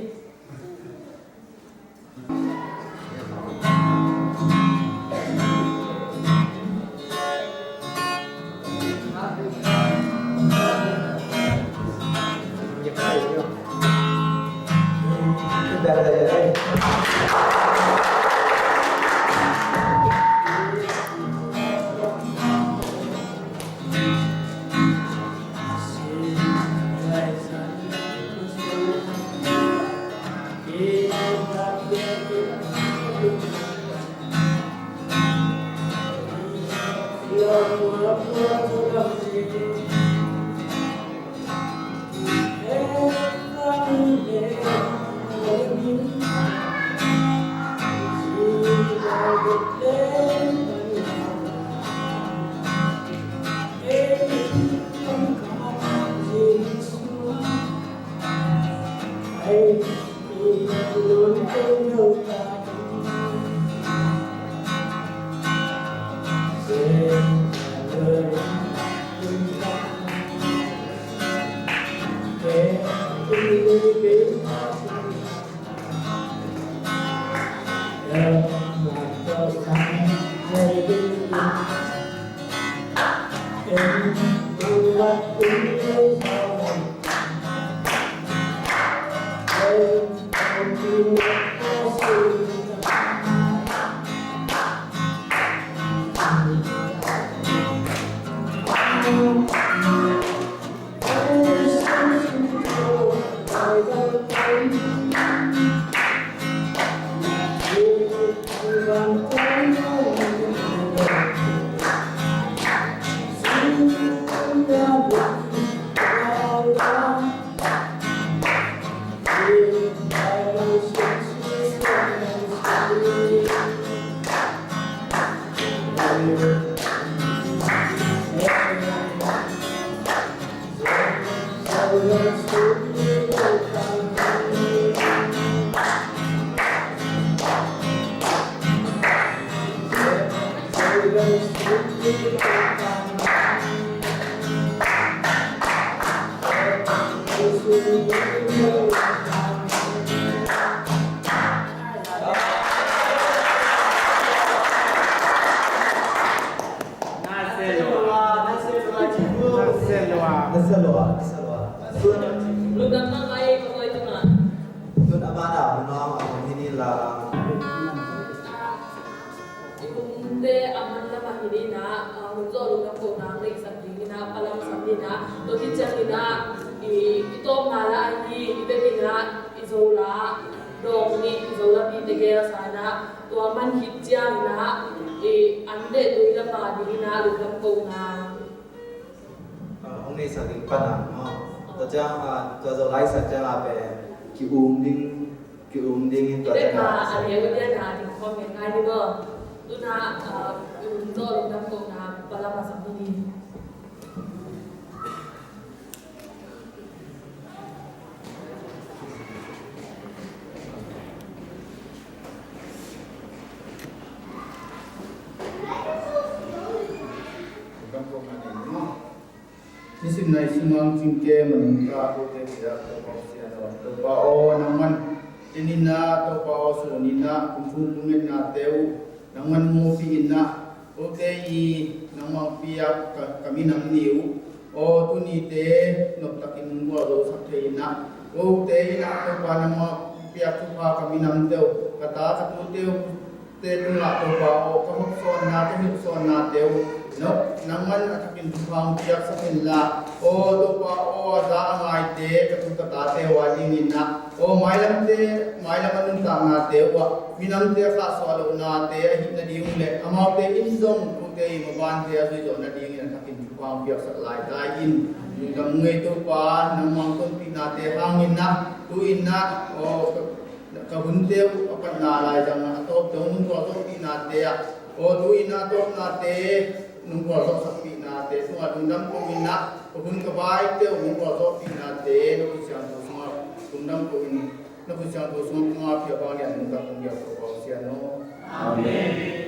Lungdam mahmah ei, ka boy tungah. Tun a ban ah, Hun Aung a hun hi ni la. I kumte a man lamah hi ni na, a, hun zawh lungdam kohna ang neihsak ding hi na, palamsak ni na, tua hi ciang hi na, i, i tawpna la ahi, i bek hi na, i Zo la, dawng ni, i Zo la pite gel sa na, tua man hi ciang hi na, i, an deh tui lamah ding hi na, lungdam kohna. Ah, hong neihsak ding pan a, no? Tua ciang, ah, tua Zolai sak ciang a pen ki-um ding, ki-um ding in tua ciang a. Tua ciang a, a lian, a lian a ding khawm ngai ngai ni maw? Tuna, ah, um, tawh lungdam kohna, palam a sak ni. Nisim nai sungah cingke manungta kote kiang Topa aw, Topa aw, nangman tuni-in ah, Topa aw, sun-in ah, kum thum kum ngetnate uh nangman mupi-in ah, kote i nangmah piak ka, ka minam ni uh aw, tunite noptakin gualzosak thei-in ah, kote in ah Topa nangmah piak thupha ka minamte uh, ka ta ka tute uh te tungah Topa aw, ka hopsawnna, ka hilhsawnnate uh, no, nangman a thakin thupha hong piaksak inla, aw Topa aw, a za a ngaite ka tu ka tate uh a dingin ah, aw mailamte, mailam a nuntaknate uh ah, minamte a khahsuah lohnate ahih nading uh le amaute in zong kote i mabante a zui zawh nadingin a thakin thupha hong piaksak lai ta in. Lungdam ung ei Topa, nangmah hong tonpihnate hangin ah, tu-in ah, aw, Ka hunte uh a patna lai zang a tawpte hong gualzawhpihnate ah, aw tu-in a tawpnate nong gualzawhsakpihnate tungah lungdam ko-in ah, ka hun ka vaite uh hong gualzawhpihnate na khut siangtho sungah lungdam ko-in, na khut siangtho sungah kong apia bang lian nungtak kong biak ko, Pasian aw. Amen.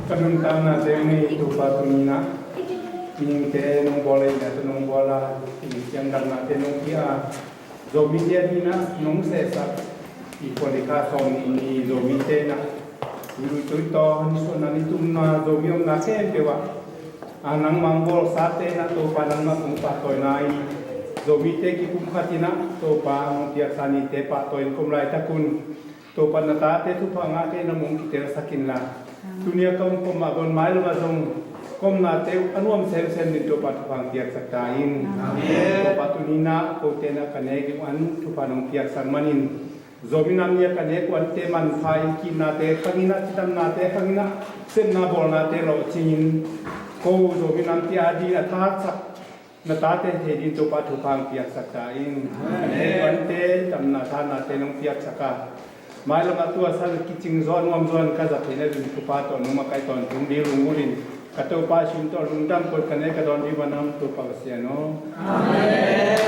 Ka nuntaknate uh nei Topa, tuni-in ah mihingte nong bawl a, innate nong bawl a, siangtho damnate nong pia a, Zomite adingin ah nong sehsak i Kualikha sawmnih ni Zomite in ah i luitui tawh nisuahna nitumna Zomi omna khempeuh ah a nangmah hong bawlsate in ah Topa nangmah hong pahtawina in Zomite kipumkhat in ah Topa hong piaksa nite pahtawi in ka om laitak un Topa na tate thupha ngahte in ah mong kitelsak inla, tuni-a ka om kuamah bang mailam ah zong ka omnate uh a nuam semsem dingin Topa thupha hong piaksak ta in. Amen. Topa tuni-in ah kote in ah ka nek uh an thupha nong piaksak manin Zomi Nam Ni-a ka nek uh ante manpha in, kitnate khang in ah, cidamnate khang in ah, sepna bawlnate lawhcing in, ko Zomi Nam Ni-a dingin a thaksak na tate thei dingin Topa thupha hong piaksak ta in. Amen. Ante damna thahatnate nong piaksak a, mailam ah tua san kicing zaw nuam zaw in ka zat theihna dingin Topa tawh nong makaih tawntung ding lunggulh in, ka Topa sin tawh lungdam koih ka nek ka dawn ding uh a, nam Topa Pasian aw. Amen.